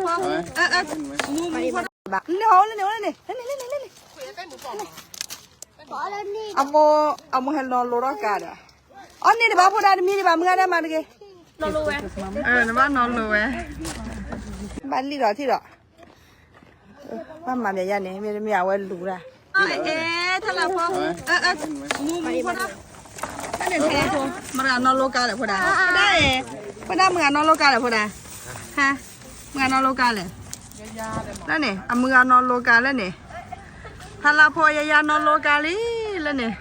မူမူဖိဒၣ်ဘၣ် လၢန့ၣ် အိၣ်လၢန့ၣ် အိၣ်လၢန့ၣ် လၢန့ၣ် လၢန့ၣ် လၢန့ၣ် အမိၢ် အမိၢ်ဟဲနီၤလိၤထီၣ်ကါဒီး အီၣ်န့ၢ်ဒံးဘၣ်ဖိဒၣ် တမံၤဒံးဘၣ် မုၢ်ဂၤဒဲးမၤတဂ့ၤ နဘၣ်နီၤလိၤဝဲ ဘၣ်လံၣ်ဒီးထံၣ်ဒီး ဘၣ်မၤဘၣ်ယၤန့ၣ် မ့တမ့ၢ်အဝဲလူၤတၢ် အဲ ထီၣ်လၢဖိ မူမူဖိဒၣ် တၢ်န့ၣ် ထီၣ်လၢဖိ မုၢ်ဂၤနီၤလိၤကါလဲၣ်ဖိဒၣ် ဖိဒၣ် ဖိဒၣ် မုၢ်ဂၤနီၤလိၤကါလဲၣ်ဖိဒၣ် ဟါ မုၢ်ဂၤနီၤလိၤကါလဲၣ် လၢန့ၣ် အမုၢ်ဂၤနီၤလိၤကါလၢန့ၣ် ထီၣ်လၢဖိ ယယၤနီၤလိၤကါလံ လၢန့ၣ်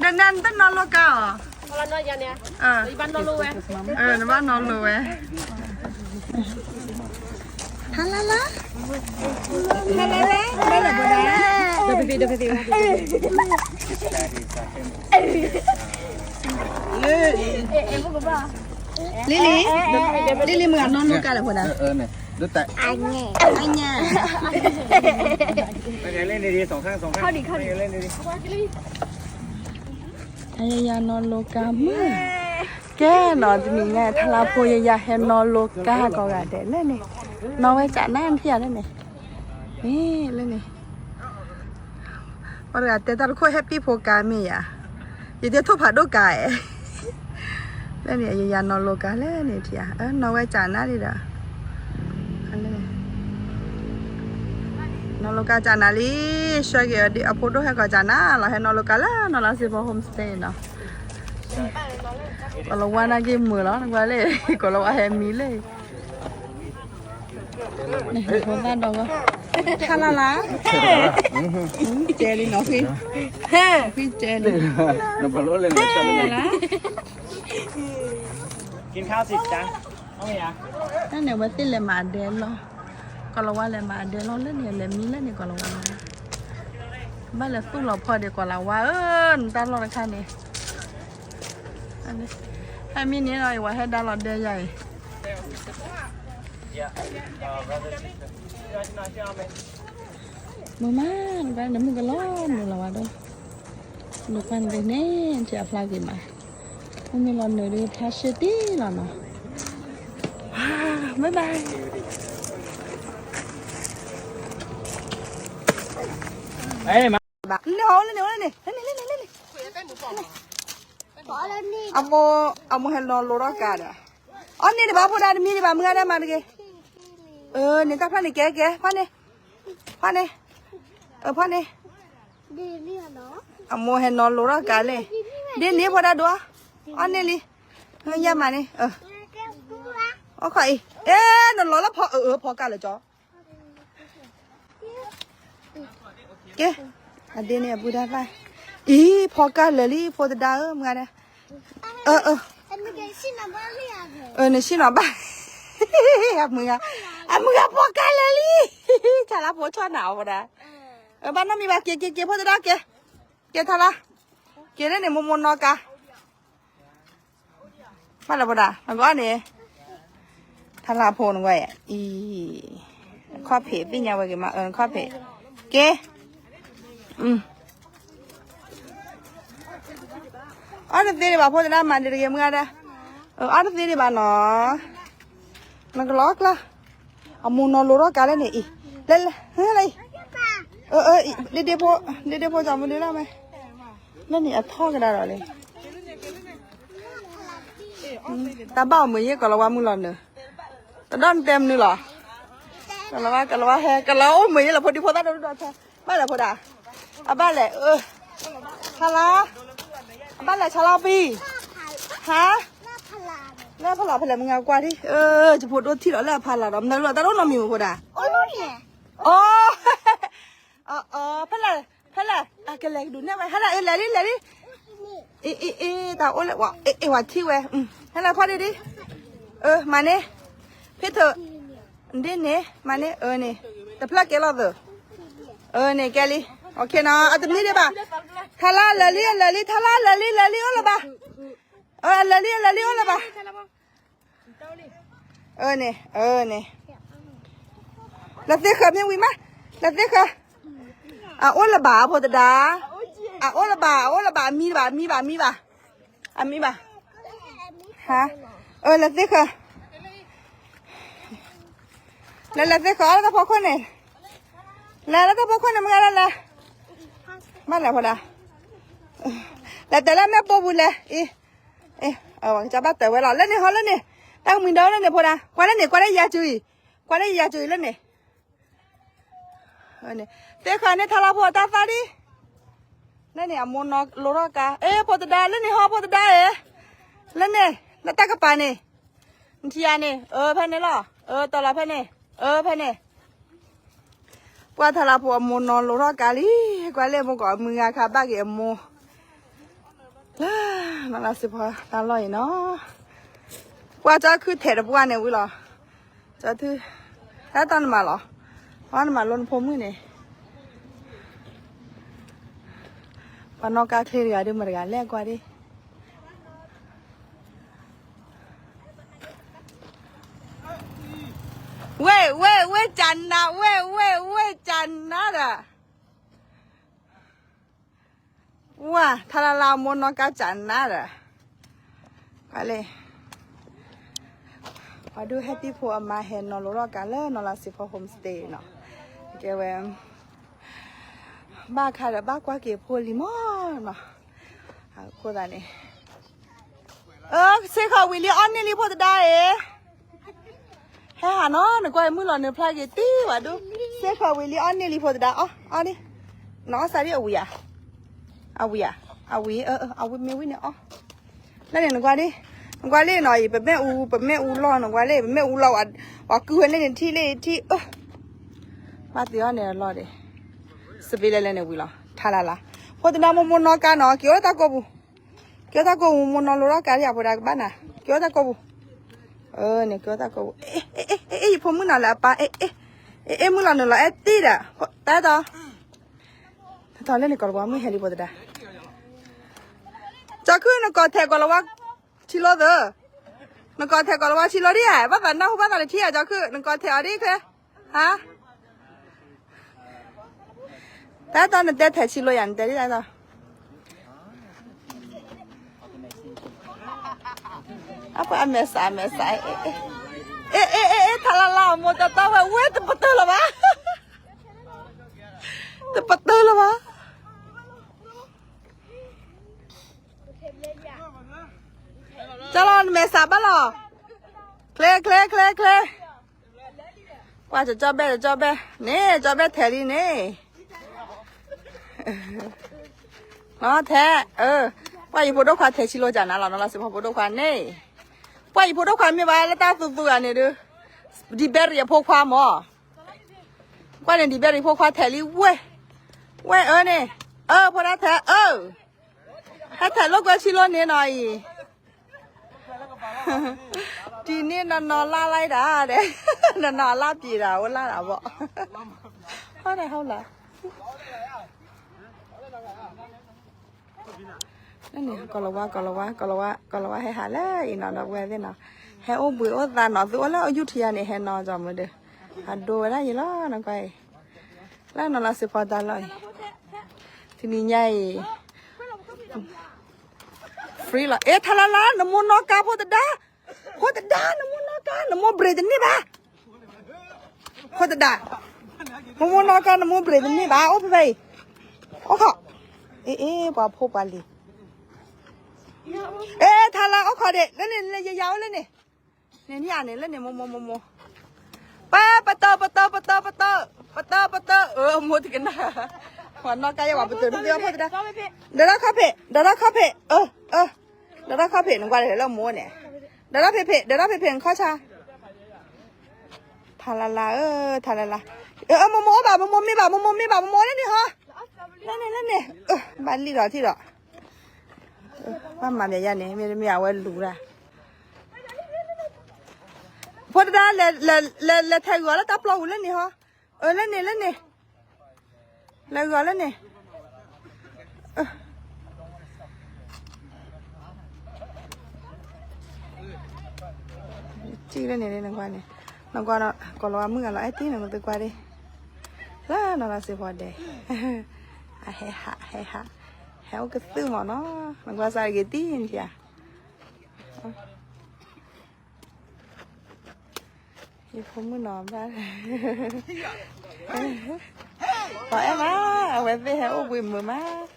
နနတနီၤလိၤကါအီၤ နဘၣ်နီၤလိၤဝဲ ထီၣ်လၢလၢ ထီၣ်လၢလၢ ဘၣ်လဲၣ်ဖိဒၣ် လံလံ လံလံ မုၢ်ဂၤနီၤလိၤကါလဲၣ်ဖိဒၣ် အညါ အညါ ယယၤနီၤလိၤကါမုၢ် ကဲနီၤ တနံၤညါ ထီၣ်လၢဖိ ယယၤဟဲနီၤလိၤကါကိးဂၤဒဲးလၢန့ၣ် နီၤဝဲကနၣ်ထံၣ်ယၤလၢန့ၣ် မ့ၢ်လၢန့ၣ် ပှၤတဂၤတဲတၢ်တခိၣ် ဟဲပံၣ်ဖိကါမ့ၢ်ယၤ ယတဲထိၣ်ဖးဒိၣ်ကါအဲ လၢန့ၣ် ယယၤနီၤလိၤကါလၢန့ၣ်ထံၣ်ဧါ နီၤဝဲကနၣ်ဒံးဒီး နီၤလိၤကါကနၣ်လံ ဆှၢက့ၤအဖိဒိၣ်ဟဲကီးကနၣ်လီၤ ဟဲနီၤလိၤကါလၢနီၢ်လါစ့ဖီ homestay နီၤ ကီၤလၤဝါနာ်က့မုာ်လီၤ နကွၢ်လၢ ကီၤလၤဝါဟဲမံလၢ ဖိသၣ်ဒီးဝဲ ထါလၢ်လၢ် ကဲလံနီၤဖံ ဖံကဲလံ နဘၣ်လိၣ်လဲၣ် နဘၣ်လိၣ်လဲၣ် က့ၤခါစံးစါ တၢ်န့ၣ်ဝဲသ့ၣ်လဲၤမၤဒဲလီၤ ကီၤလၤဝါလဲၤမၤဒဲလီၤလၢန့ၣ် လဲၤမံလၢန့ၣ်ကီၤလၤဝါ ဘၣ်လဲၤသူၣ်လီၤဖီဒံးကီၤလၤဝါဧၢ နတၢ်လီၢ်တခါန့ၣ် ဟဲမံန့ၣ်လီၤ ယဝၤဟဲဒါလီၤဒဲယၤအံၤ မုာ်မး နကွၢ်န့ၣ်မုၢ်ကလီၤနုာ်လီၤဝဲဒီး နကွၢ်န့ၣ်န့ၣ် ထံအဖျါက့ၤမး မ့မ့ၢ်လီၤနုာ်ဒီးဖျါရှဲတ့ၢ်လီၤနီၤ bye bye လၢန့ၣ် အိၣ်လၢန့ၣ် အိၣ်လၢန့ၣ် လၢန့ၣ် လၢန့ၣ် လၢန့ၣ် အမိၢ် အမိၢ်ဟဲနီၤလိၤထီၣ်ကါဒီး အီၣ်န့ၢ်ဒံးဘၣ်ဖိဒၣ် တမံၤဒံးဘၣ် မုၢ်ဂၤဒဲးမၤတဂ့ၤ အၢ န့ၣ်တၢ်ဖျါန့ၣ် ကဲ ကဲ ဖီန့ၣ် ဖီန့ၣ် အၢ ဖီန့ၣ် အမိၢ်ဟဲနီၤလိၤထီၣ်ကါလံ ဒ်န့ၣ်ဖိဒၣ်ဒိး အီၣ်န့ၢ်လံ ယဲမၤန့ၣ် အိၣ်ခီအံၤ အဲ နလီၤလၢဖီ အၢ အၢ ဖီကါလၢာ်ကၠီ ကဲ အဒ့န့ၣ်အပုၢ်တၢ်သၣ် အံၤ ဖီကါလၢာ်လံ ဖိသဒါဧၢ မုၢ်ဂၤဒဲး အၢ အၢ နဆ့ၣ်နီၤဘၣ် အမုၢ်ဂၤ အမုၢ်ဂၤဖီကါလၢာ်လံ ဆါလါဖိဆီၣ်နၤအီၤဝဲဒၣ် ဘၣ်နီတမံၤဘၣ် က့ၤ က့ၤ က့ၤ ဖိသဒါ က့ၤ က့ၤထါလါ က့ၤလၢန့ၣ် မိၢ်မိၢ်နီၢ်ကါ ဘၣ်လၢဖိဒၣ် နကွၢ်န့ၣ် ထါလါဖိနကွၢ်အံၤ အခီၣ်ဖံး သ့ၣ်ညါဝဲက့ၤမး အခီၣ်ဖံး က့ၤ အီၣ်တသ့ဒံးဘၣ် ဖိသဒါမၤဒံးတဂ့ၤ မုၢ်ဂၤဒဲး အီၣ်တသ့ဒံးဘၣ်နီၤ နကလီၤကျါ အမိၢ်နီၤလိၤထီၣ်ကါလၢန့ၣ်အံၤ လဲၤ လဲၤ လၢအံၤ ဒ့ဒ့ဖိ ဒ့ဒ့ဖိ ကမုဒုလၢမဲ လၢန့ၣ်အထီၣ်ကဒါဒီးလံ တၢ်ဘၣ်အီၤမုာ်ယ့ၢ်ကီၤလၤဝါမုၢ်လီၤနုာ် တဒီနတဲမနုၤလီၤ ကီၤလၤဝါ ကီၤလၤဝါဟဲ ကီၤလၤအိၣ်မုာ်ယ့ၢ်လီၤ ဖိဒံဖိသၣ်ဒိၣ်ဒိၣ်ထဲ ဘၣ်လဲၣ်ဖိဒၣ် အဘၣ်လဲၣ် ဆါလါ အဘၣ်လဲၣ်ဆါလါပံၤ ဟါ လၢဖီလာ်ဖဲလဲၣ် မုၢ်ဂၤကွၢ်ဒံး ယဖိဒိၣ်ထံၣ်ဒီးလၢအဖီလာ်ဒီး မနုၤလီၤ တၢ်ဒိၣ်နီတမံၤမုၢ်ဖိဒၣ် အီ အီ ဖဲလဲၣ် ဖဲလဲၣ် အကလဲၤကဒုးနဲၣ်ဝဲ ဟဲလၢ အ့ လဲၤလံ လဲၤလံ အ့ အ့ အ့ တၢ်အိၣ်လၢ အ့ အ့ ဝဲထံၣ်ဝဲ ဟဲလၢဖီဒံးဒံး မၤန့ၢ် ဖ့ထၢၣ် ဒ်န့ၣ် မၤန့ၢ် အၢန့ၣ် တဖျၢၣ်ကဲလီၤသၢ အၢန့ၣ် ကဲလံ နီၤ အတမံၤဒံးဘၣ် ထါလါလၢာ်လံ လၢာ်လံ ထါလါလၢာ်လံ လၢာ်လံ အိၣ်လၢၤဘၣ် လၢာ်လံ လၢာ်လံ အိၣ်လၢၤဘၣ် အၢန့ၣ် အၢန့ၣ် လၢသ့ၣ်ဃၢၤမ့ၢ်ဝံၤမး လၢသ့ၣ်ဃၢၤ အအိၣ်လၢၤဘၣ် ဖိသဒါ အအိၣ်လၢၤဘၣ် အအိၣ်လၢၤဘၣ် အမံဘၣ် အမံဘၣ် အမံဘၣ် အမံဘၣ် ဟါ အၢ လၢသ့ၣ်ဃၢၤ လဲၤလဲၤသ့ၣ်ဃီၤလၢတၢ်ဖီခိၣ်န့ၣ်, လဲၤလၢတၢ်ဖီခိၣ်န့ၣ် မ့ၢ်ဂၤလဲၤလဲၤ, မ့ၢ်လဲၤဖိဒၣ်, လဲၤတဲလၢမဲာ်ပိာ်ပူၤလဲၤ, အံၤ, အံၤ, ကစၢ်ဘၣ်တဲဝဲလီၤ လၢန့ၣ်ဟီလၢန့ၣ်, တၢ်ကမှံၤဒီးလၢန့ၣ်ဖိဒၣ်, ကွၢ်လၢန့ၣ် ကွၢ်လၢယၤစူၤအံၤ, ကွၢ်လၢယၤစူၤအံၤလၢန့ၣ် သ့ၣ်ဃီၤန့ၢ်ထါလီၤဖိအတၢ်သၣ်ဒံး, လၢန့ၣ်အမိၢ်နီၢ်လိထီၣ်ကါ, အ့ ဖိသဒါ လၢန့ၣ်ဟီ ဖိသဒါဧၢ, လၢန့ၣ်, လၢတၢ်ကပၤန့ၣ်, နထံၣ်ဧါန့ၣ်, အၢ ဖဲန့ၣ်လီၤ, အၢ တၢ်လီၤဖဲန့ၣ်, အၢ ဖဲန့ၣ်, ပှၢ်ထါလီၤဖိအမိၢ်နီၢ်လိထီၣ်ကါလံ, ကွၢ်လၢမိၢ်ကီးမုၢ်ဂၤခါဘၣ်က့ၤအမိၢ် လၢနလၢစ့ဖီတၢ်လီၢ်အံၤနီၤ, ပှၢ်ကၠီခုထဲးတပှၢ်န့ၣ်ဝံၤလီၤ, ကၠီခု, တၢ်တီနမးလီၤ, ပှၢ်နမၤလိနဖိမုၣ်န့ၣ်, ပှၤနီၣ်ကါချ့တဂၤဒုးမတဂၤလဲၣ်ကွၢ်ဒံး, ဝ့ၢ် ဝ့ၢ် ဝ့ၢ် ကနၤ, ဝ့ၢ် ဝ့ၢ် ဝ့ၢ် ကနၤဒီး ဝါ ထါလၢ်လၢ် အမိၢ်နီၢ်ကါကနၤဒီး, ကွၢ်လၢ, ပှၤဒိၣ်ဟဲတံၢ်ဖိအမါဟဲနီၤလိထီၣ်ကါလၢနီၤလၢစ့ဖီ homestay နီၤ, ကဲဝဲ, ဘၣ်ခါဒီးဘၣ်ကွၢ်က့ၤဖိလံၤမးနီၤ, အဃိသတးန့ၣ် အၢ စ့ၢ်ကီးဝံၤလံအီၣ်န့ၢ်လံဖိသဒါအံၤ, ဟဲဟးနီၤ နကွၢ်မုၢ်လီၤနုာ်ဖျါက့ၤတံၢ်ဝဲဒိၣ်, စ့ၢ်ကီးဝံၤလံအီၣ်န့ၢ်လံဖိသဒါအီၣ်, အီၣ်ဒံး, နအီၣ်စးဒံးအဝံၤဧါ, အဝံၤဧါ, အဝံၤ အဝံၤမ့ၢ်ဝံၤန့ၣ်အီၣ်, လၢန့ၣ်နကွၢ်ဒံး, နကွၢ်လံနီၤအံၤ ပမ့ၣ်အူ ပမ့ၣ်အူလီၤ နကွၢ်လံ ပမ့ၣ်အူလီၤ, ပှၤကုၢ်ဝဲလၢန့ၣ်ထံၣ်လံထံၣ်, ဘၣ်သ့အီၣ်န့ၣ်အလီၢ်ဒံး, စပ့းလဲၣ်လဲၣ်န့ၣ်ဝံၤလီၤ ထါလၢ်လၢ်, ဖိသဒါမိၢ်မိၢ်နီၢ်ကါနီၤ က့ၤအိၣ်တၢ်ကိးပူၤ, က့ၤအိၣ်တၢ်ကိးပူၤ မိၢ်နီၢ်လိထီၣ်ကါဒံးအဖိဒါကဘၣ်နၤ, က့ၤအိၣ်တၢ်ကိးပူၤ, အၢန့ၣ် က့ၤအိၣ်တၢ်ကိးပူၤ, အ့ အ့ အ့ ယဖိမုၣ်နီၤလၢအပၢ် အ့ အ့ အ့ မုၣ်လီၤနုာ်လီၤအဲၣ်တံၢ်ဒီး, တၢ်တီ, တၢ်တီလၢန့ၣ်ကီးလဝါမုၣ်ဟဲလံဖိသဒါ, ကၠီခုနကီးထဲးကီးလဝါ, ထံလိသၢ, နကီးထဲးကီးလဝါထံလိဒံးဧါ ဘၣ်သးနၢ်ဟူဘၣ်သးလၢထံဧါ ကၠီခု နကီးထဲးအီၤဒံးချ့, ဟါ တၢ်တီနတဲထဲးဆံလိယၤ နတဲဒ်တၢ်တီ, အပှၤအမဲာ်စး အမဲာ်စး, အ့ အ့ အ့ အ့ ထါလၢ်လၢ် အမိၢ်တီတီဝဲ ဝဲတပတုာ်လၢၤဘၣ်, တပတုာ်လၢၤဘၣ်, ကၠီလီၤ နမဲာ်စးဘၣ်လီၤ, ချ့ ချ့ ချ့ ချ့ ပှၤကၠီဘဲၣ် ကၠီဘဲၣ်န့ၣ် ကၠီဘဲၣ်ထဲးလံန့ၣ်, နီၢ်ထဲး, ပှၤယဖိဒိၣ်ခွါထဲးဆံလိကနၤလီၤ နီၢ်လီၤစ့ဖီဖိဒိၣ်ခွါန့ၣ်, ပှၤယဖိဒိၣ်ခွါမ့ၢ်ဘၣ်လၢတၢ်သူသူဂၤန့ၣ်ဒုး, ဒံဘဲရံၤအဖိခွါမၢ်, ကွၢ်န့ၣ်ဒံဘဲရံၤဖိခွါထဲးလံဝဲ, ဝဲအၢန့ၣ်, အၢဖိဒၣ်ထဲးအၢ ဟဲထဲးလိာ်ကွဲဆံလိန့ၣ်နီၤအံၤ, တုၤန့ၣ်နီၢ်နီၢ်လါလါဒၣ်ဒဲး, နီၢ်နီၢ်အလါပျံၤဒၣ် အိၣ်လါဒၣ်ဘီၣ်, ဟီၣ်ဒၣ်ဟီၣ်လၢ လၢန့ၣ် ကီၤလၤဝါ ကီၤလၤဝါ ကီၤလၤဝါ ကီၤလၤဝါဟဲဟးလၢအံၤနီၤ ဒီပုၢ်ဝဲၢ်သ့ၣ်နီၤ, ဟဲအိၣ်ဘှံးအိၣ်သါနီၤ သုအိၣ်လၢအယူထယါန့ၣ် ဟဲနီၤ ကၠီမုၢ်ဒီး, အဒိဝဲဒၣ်ယံၤလီၤ နကွၢ်အံၤ, လၢနီၢ်လီၤစ့ဖီတၢ်လီၢ်အံၤ, တနံၤညါအံၤ free လီၤ အ့ ထါလၢ်လၢ် နမိၢ်နီၢ်ကါဖိသဒါ, ဖိသဒါ နမိၢ်နီၢ်ကါ နမိၢ် break တန့ၢ်ဘၣ် ဖိသဒါ, မိၢ်မိၢ်နီၢ်ကါ နမိၢ် break တန့ၢ်ဘၣ် အိၣ်ဖဲဖဲအံၤ, အိၣ်ခိး, အ့ အ့ ပှၤဖိပှၤလံၤ, အ့ ထါလၢ် အိၣ်ခိးဒံး လၢန့ၣ် လၢယယၤအိၣ်လၢန့ၣ်, န့ၣ်န့ၣ်ဧါန့ၣ် လၢန့ၣ် မိၢ်မိၢ်မိၢ်မိၢ်, ပ ပတၢၢ် ပတၢၢ် ပတၢၢ် ပတၢၢ်, ပတၢၢ် ပတၢၢ် အၢ မိၢ်တကနၣ်, ပှၤနီၢ်ကါယဲ ပှၤပတၢၢ်တသ့အီၤ ဖိသဒါ, ဒီးထီၣ်ခီၣ်ဖံး ဒီးထီၣ်ခီၣ်ဖံး အၢ အၢ ဒီးထီၣ်ခီၣ်ဖံး နကွၢ်လၢလၢမိၢ်န့ၣ်, ဒီးထီၣ်ဖံးဖံး ဒီးထီၣ်ဖံးဖံး နခီၣ်ဆါ, ထါလၢ်လၢ်ဧၢ ထါလၢ်လၢ်, အၢ မိၢ်မိၢ်အိၣ်ဘၣ် မိၢ်မိၢ်မ့ၢ်ဘၣ် မိၢ်မိၢ်မ့ၢ်ဘၣ် မိၢ်မိၢ်လၢန့ၣ်ဟီ, လၢန့ၣ် လၢန့ၣ်, ဘၣ်လံၣ်ဒီးထံၣ်ဒီး, ဘၣ်မၤမ့ၢ်ယါန့ၣ် မ့တမ့ၢ်အဝဲလူၤဒၣ်, ဖိသဒါ လဲၤ လဲၤ လဲၤ လဲၤထဲးဂီၤလၢတၢ်ပျီပူၤလၢန့ၣ်ဟီ, အၢ လၢန့ၣ် လၢန့ၣ် လဲၤဂီၤလၢန့ၣ်, ထံၣ်လၢန့ၣ် နကွၢ်န့ၣ်, နကွၢ်ဒီး ကီၤလၤဝါမုၣ်ဂၤလီၤ အဲၣ်တံၢ်နသုကွၢ်ဒံး, လၢနီၢ်လီၤစ့ဖီဒဲး, အဟဲဟး ဟဲဟး, ဟဲအိၣ်ကသုၣ်မးနီၤ, နကွၢ်စၢ်တဂ့ၤတံၢ်နထံၣ်ဧါ. ယဖိမုၣ်နီၤဘၣ်, ပှၤအဲၣ်မး, အဝဲသ့ၣ်ဟဲအိၣ်ဘှံးမုာ်မး.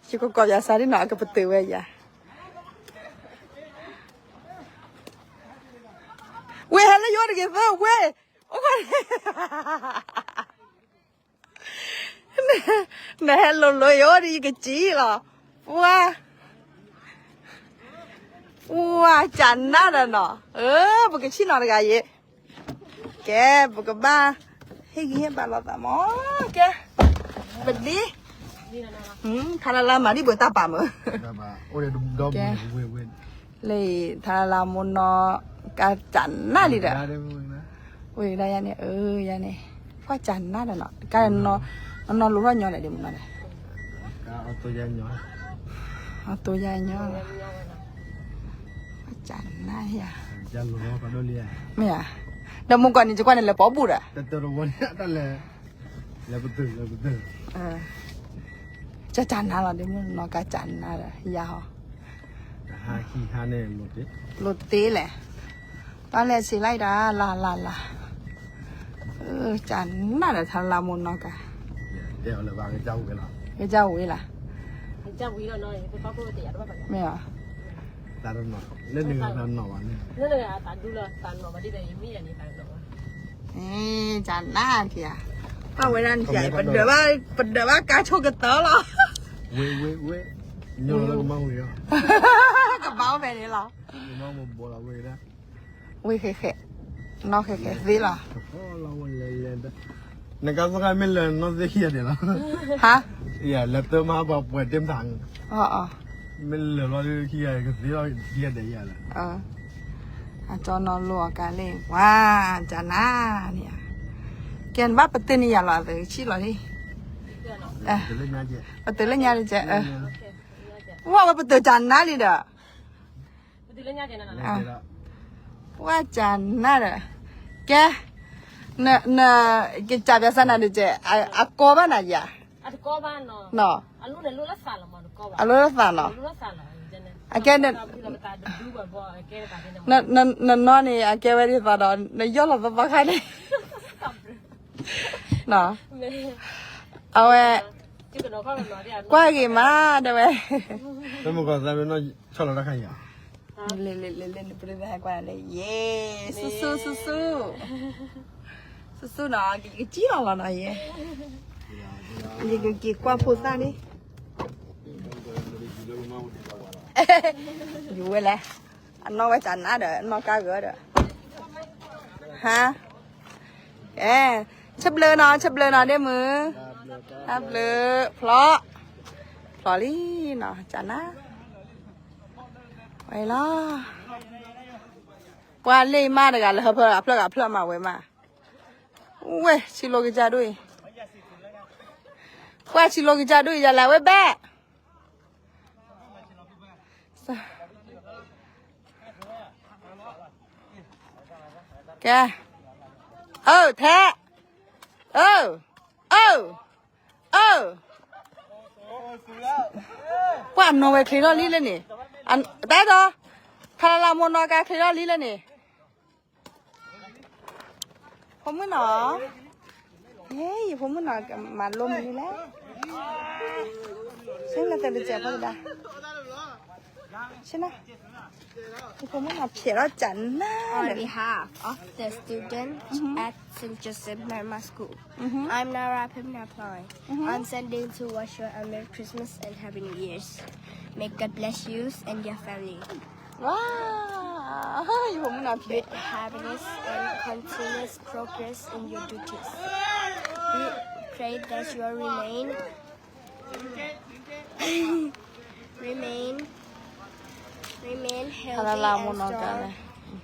ယကကိးယၤစးဒ်နီၤ အကပတုာ်ဝဲယၤ, ဝ့ၢ်ဟဲလၢယအိၣ်တဂ့ၤသၢဝ့ၢ်, အိၣ် နဟဲလိၤလိၤယအိၣ်ဒီးယကစံၣ်လီၤ, ပှၤ, ပှၤကနၣ်ဒီးနီၤ, အၢ ပကဆံၣ်နီၤတဂၤယဲ, ကဲ ပကဘၣ် ဟ့ၣ်ဂံၢ်ဟ့ၣ်ဘါလိာ်သးမး, ကဲ, ပဒ်, ထါလၢ်လၢ်မၤဒံးပတၢ်ပာ်မုာ်, ကဲ လၢထါလၢ်လၢ်မိၢ်နီၢ် ကၢ်ကနၣ်လံဒီး, ဝ့ၢ်ကဒါယၤန့ၣ် အၢ ယၤန့ၣ်, ပှၤကနၣ်ဒီးနီၤ တကါ, နီၢ်လိၤထီၣ်ညီလဲၣ်ဒ်မနီၤလဲၣ်, အတိယညီ, ပှၤကနၣ်ယၤ, မ့ၢ်ဧါ, ဒီးမုၢ်ကီၢ်န့ၣ် ယကွၢ်န့ၣ်လဲၤပိာ်ဘူၣ်ဒီး ကၠၢ်ကၠၢ်နါလီၤ ဒ်မနီၢ်ကၢ်ကၠၢ်နါဒီး ယၤဟီ, လိၤတ့လဲၣ်, ဘၣ်လဲၣ်ဆံးလၢအံၤတၢ် လၢ်လၢ်လၢ်, ကၠၢ်နါဒီးထါလၢ်လၢ်မိၢ်နီၢ်ကၢ်, ကစၢ်ဝံၤလၢ်, မ့ၢ်ဧါ, ကၠၢ်နါထံဧါ, ဘၣ်ဝဲဒၣ်နထံဧါ, ပဒၢးဘၣ်ကါဆိၣ်ကတၢၢ်လီၤ, ကဘၣ်အိၣ်ဖဲန့ၣ်လီၤ, ဝ့ၢ်ဃဲးဃဲး, နီၢ်ဃဲးဃဲးသ့လီၤ, နကါသီခါမ့ၢ်လၢနီၢ်သ့ၣ်ခံဂၤဒဲးလီၤ, ဟါ, လၢတၢ်မၤပှၤပှဲၤတ့ၢ်မး, မ့ၢ်လၢလီၤခံဂၤကသ့လီၤခံဂၤဒဲးယၤလီၤ, အကၠီနီၢ်လိၣ်အကါလံ, ပှၤကၠၢ်နါန့ၣ်ဧါ, ကဲနဘၣ်ပတုာ်န့ၢ်ယၤလီၤ အသုဆံၣ်လီၤလံ, ပတုာ်လၢညါတကဲး, ဝဲပတုာ်ကၠၢ်နါလံဒီး ပှၤကၠၢ်နါဒီး, ကဲ, န, န, ကစၢ်ပၠးစၢ်နၤဒ်ကဲ, အကီဘၣ်နၤယၤ, အလိၣ်လၢသးနီၤ, အကဲ, နနီၢ်န့ၣ် အကဲဝဲဒ်သိးဒီး နယီၢ်လီၤသီသီခါန့ၣ်, အဝဲ, ကွၢ်ဂ့ၤမး တဲဝဲ, လ့လ့လ့လ့ နပရသးဟဲကွၢ်လၢယဲ, ဆူၣ်ဆူၣ်ဆူၣ်ဆူၣ်, ဆူၣ်ဆူၣ်နီၤ ကကစံၣ်လီၤလီၤနီၤယဲ, ယကက့ၤကွၢ်ဖိသၣ်န့ၣ်, ယူၤဝဲလဲၣ်, အနီၢ်ဝဲကၠၢ်နါဒီး အနီၢ်ကါဂၤဒီး, ဟါ, ကဲ, ဆၢဘျၢနီၤ ဆၢဘျၢနီၤ ဒ့မုၣ်, တၢ်ဘျၢ, ဖျီ, ဖျီလံနီၤ ကၠၢ်နါ, ဝဲလီၤ, ပှၤလ့ၢ်မးတဂၤလၢဟၢဖၢအဖျၢၣ်ဂၤဖျၢၣ်မးဝဲမး, ဝဲဆံးလိကစၢ်ဒိၣ်အံၤ, ပှၤဆံးလိကစၢ်ဒိၣ်အံၤ ယၤလၢဝဲဘဲ ကဲ, အၢ ထဲ, အၢ, အၢ, အၢ, ပှၤနီၢ်ဝဲချ့ထီၣ်လံလၢန့ၣ်, တၢ်ဒီး, ထါလၢ်လၢ်မိၢ်နီၢ်ကါချ့ထီၣ်လံလၢန့ၣ် ဖိမုၣ်နီၤ, ယဖိမုၣ်နီၤ မၤလိမနုၤလဲၣ်, ဆ့ၣ်နီၤသဲတစဲးဖိတဒါ, ဆ့ၣ်နီၤ, ယဖိမုၣ်နီၤဖျဲးထီၣ်ကၠၢ်နါ, On behalf of the students at Saint Joseph Normal School, I'm Nara Pimna Ploy. I'm sending to wish you a Merry Christmas and Happy New Year's. May God bless you and your family. ဝါ, ယဖိမုၣ်နီၤဖျဲး, With happiness and continuous progress in your duties. We pray that you will remain, remain, remain healthy and strong,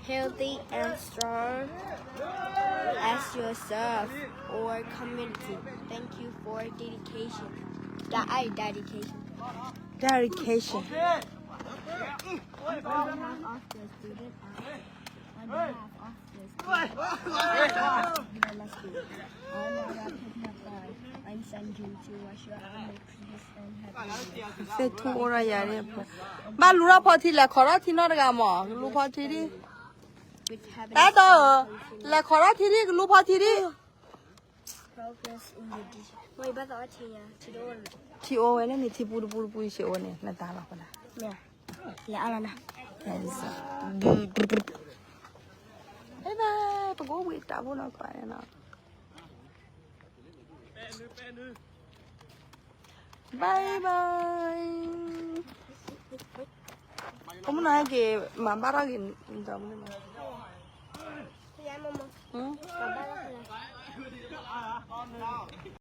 healthy and strong as yourself or community. Thank you for dedication. Di- dedication. Dedication. On behalf of the student, on behalf of the student, I'm Nara Pimna Ploy. I'm sending to wish you a Merry Christmas. သ့ၣ်ထူအိၣ်ဒီးယၤန့ၣ်, ဘၣ်လူၤထီၣ်ဖီထံ လဲၤခိးထီၣ်ထံနီတဂၤမး, ကလူၤဖီထံဒံး, တၢ်တီ, လဲၤခိးထီၣ်ထံဒံးကလူၤဖီထံဒံး, ထံအိၣ်ဝဲန့ၣ်န့ၣ် ထံပူတပူတပူဆံးအိၣ်န့ၣ် နတၢ်လီၤဖဒၣ်, လဲၤအါလီၤနၤ, ပကအိၣ်ဘှံးတၢ်ဖိနီၢ်ခွါန့ၣ်နီၤ. Bye bye. ကမုၢ်နီၤဟဲက့ၤ မၤဘၣ်ထီၣ်က့ၤ မၤ